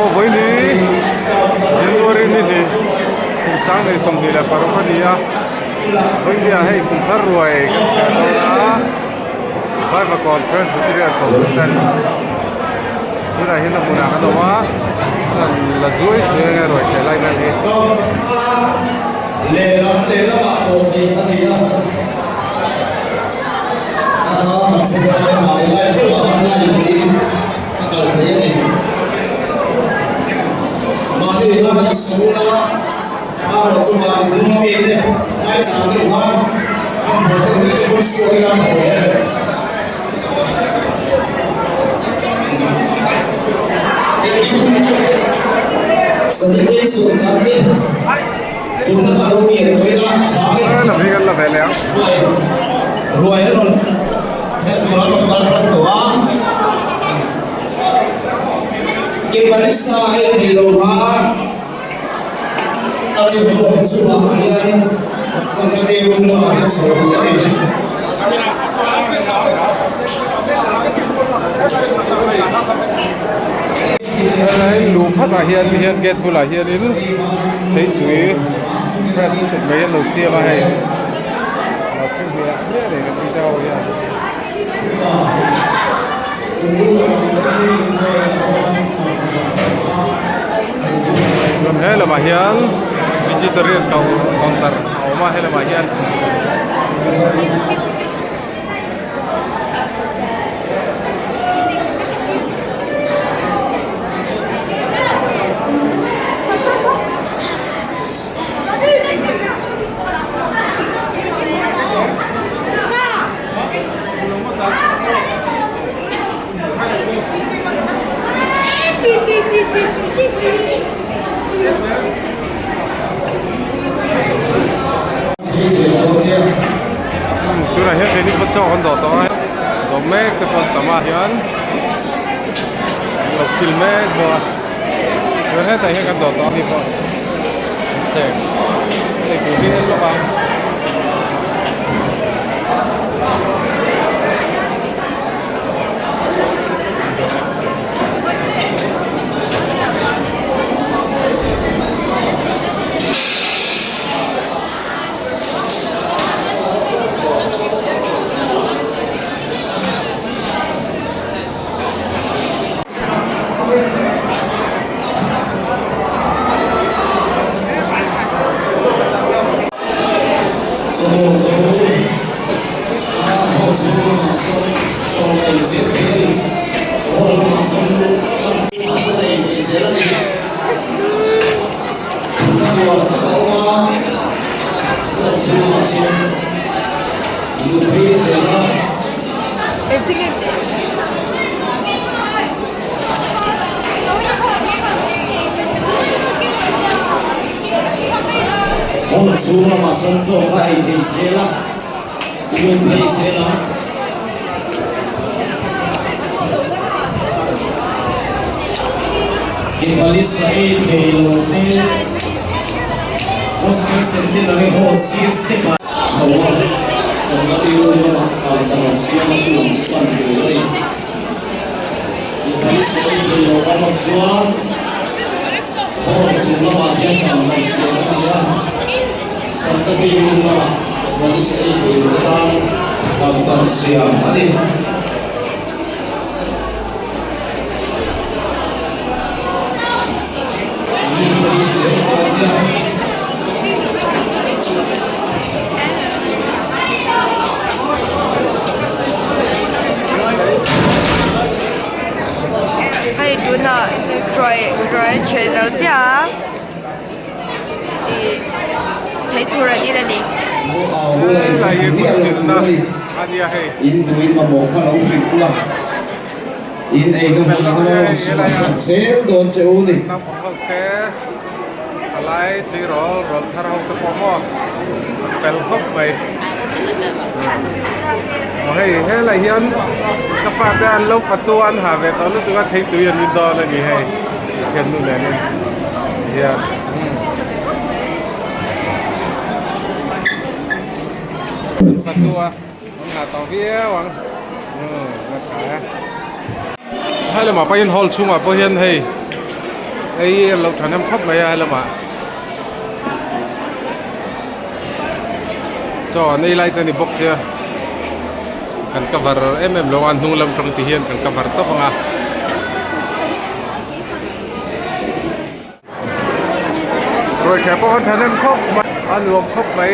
aw vawiin hi January ni hnih kum sang nei 26 a ni a vawiin hi ah hei kum thar ruai kan chhiar dawn a Vaivakawn Presbyterian Kohhran tunah hian a hmunah kan awm a an la zuai zuai ang e ruai theh lai vel hi. Lehlam lehlamah pawh theih a ni a, a kha han chhu khan a hmai lai theuhah khan line peiin a kal phei a ni. Mahni khan kan school a, a rawh chu mahni hnung a mite ngaichang deuh khan hmanhmawh deuh hle te pawn suak ila a awm e. Sanitation kan ni chhunna kha lo ngen tawh ila chhang e. Lam hi kan la ve leh ang. Ruai ruai an rawn theh tur an rawn kal tan tawh a. Kebarisa ei thei lo kha a ri huam chungah hianin Sangate room lamah hian chho tur a ni. Helai luh phatah hian ti hian gate bulah hianin theitui fresh lutuk mai an lo siam a hei lo thleng hmiah hmiah reng an tih te ho hian. Chuan he lamah hian vegetarian counter a awm a he lamah hian. Tunah hian keini pawh chaw kan dawh tawh a dawh mek te pawh an tam a hian an lo kil mek bawk a chuan hetah hian kan dawh tawh a ni pawh thleng an ei tur hi en lawk a. Hall chhung lamah sawn chaw a ei thei zel a, lut thei zel ang. Kevalisa ei thei lo te Gospel Centenary Hall sir step ah chho a, Sangati room lamah kal ta lo siam a chu lam chu pan tur a ni. Kevalisa ei thei lo an awm chuan Hall chung lamah hian kal mai siam a ni a, Sangati room lamah Kevalisa ei thei lo te tan kal tan siam a ni. Hei tunah ruai ruai an chhe zo chiah a ih thei tur an in a ni. In eina hmun anga rawn suah sak zel dawn che u ni. Naupang ho te palai tleirawl rawn thar ho te pawh maw an fel khawp mai. Aw hei helai hian ka fate an lo fatu an ha ve tawh lutuk a theitui an in dawn a ni hei thiannu nen in hian. Fatu a. An ngah tawh viau ang umm a tha e. Hai lamah pawhin hall chhungah pawh hian hei Ei an lo thahnem khawp mai a helamah chaw an ei lai te a ni bawk sia kan cover em em lo a an hnung lam tang ti hian kan cover tawp ang a. Ruaitheh pawh a thahnem khawp mai a nuam khawp mai.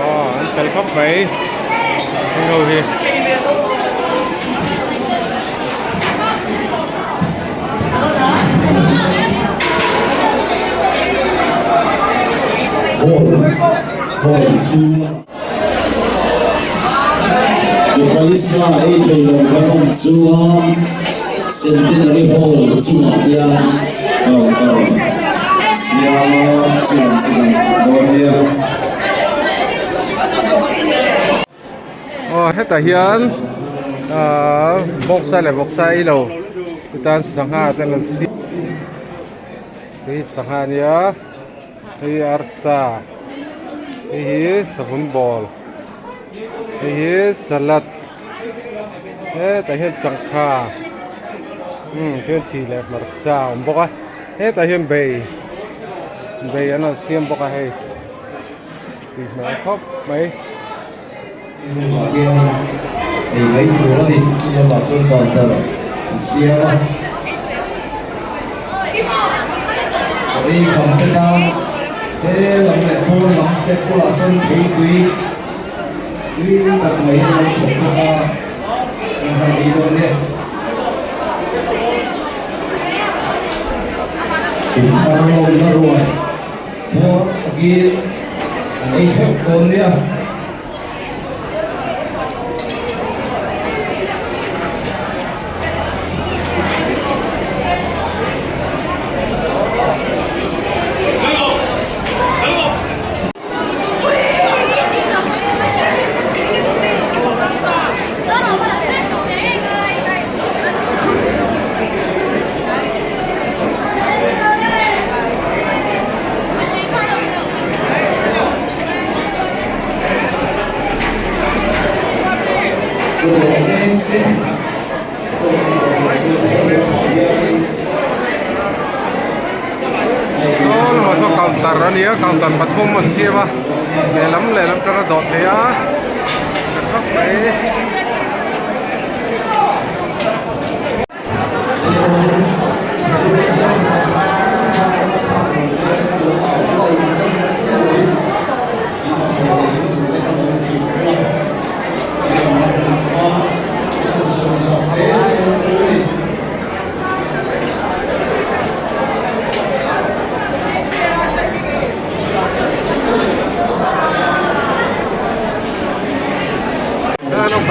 Aw an fel khawp mai heng ho hi. Hall hall chhung Eucalista ei thei lo kan awm chuan Centenary Hall chungah hian counter siam a chuan chu kan hmu dawn nia. Aw hetah hian ahh bawksa leh vawksa ei lo chutan sangha te an lo siam hei sangha a nia. Hei arsa hei hi savun ball hei hi salad hetah hian changkha umm chuan chi leh hmarcha a awm bawk a hetah hian bai bai an rawn siam bawk a hei tui hmel khawp mai. Hmunah hian ei mai tur a ni lamah chuan counter an siam a chaw ei kham te tan he lam leh pawn lam step bulah sawn theipui tui tak mai an lo chhawp bawk a an han ei dawn nia. Kumthar lawmna ruai pawh takin an ei theuh dawn nia. Saw lamah saw counter a nia counter pathum an siam a lehlam lehlam atanga dawh theih a tha khawp mai.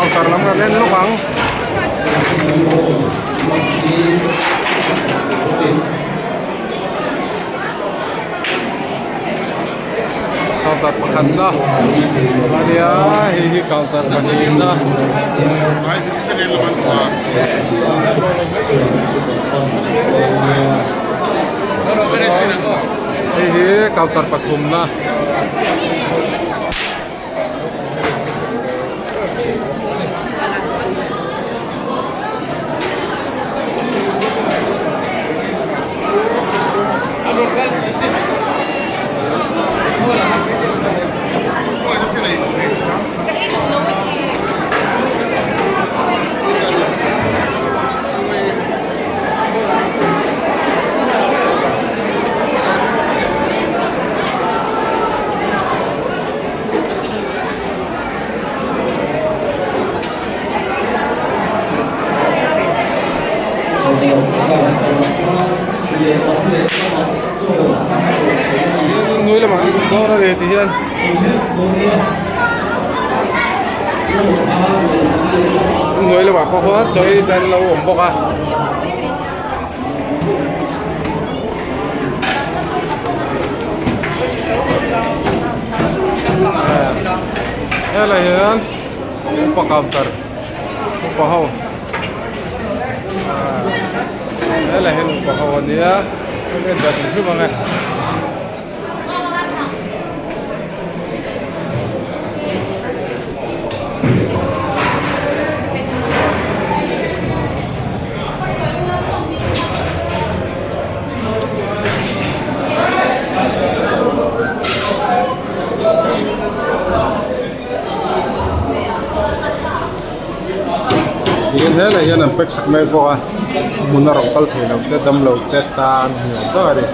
Counter lam kan en lawk ang. Counter pakhat na a nia hei hi counter pahnih na. Hei hi counter pathum na. Nui lamah dawr a ni ti hian hnuai lamah pawh khuan chaw ei te an lo awm bawk a. Helai hian upa counter upa ho helai hian upa ho ania kan en dan hrim ang e. Chuan helai hian an pack sak mek bawk a a hmun a rawn kal thei lo te damlo te tan ni awm tak a ni.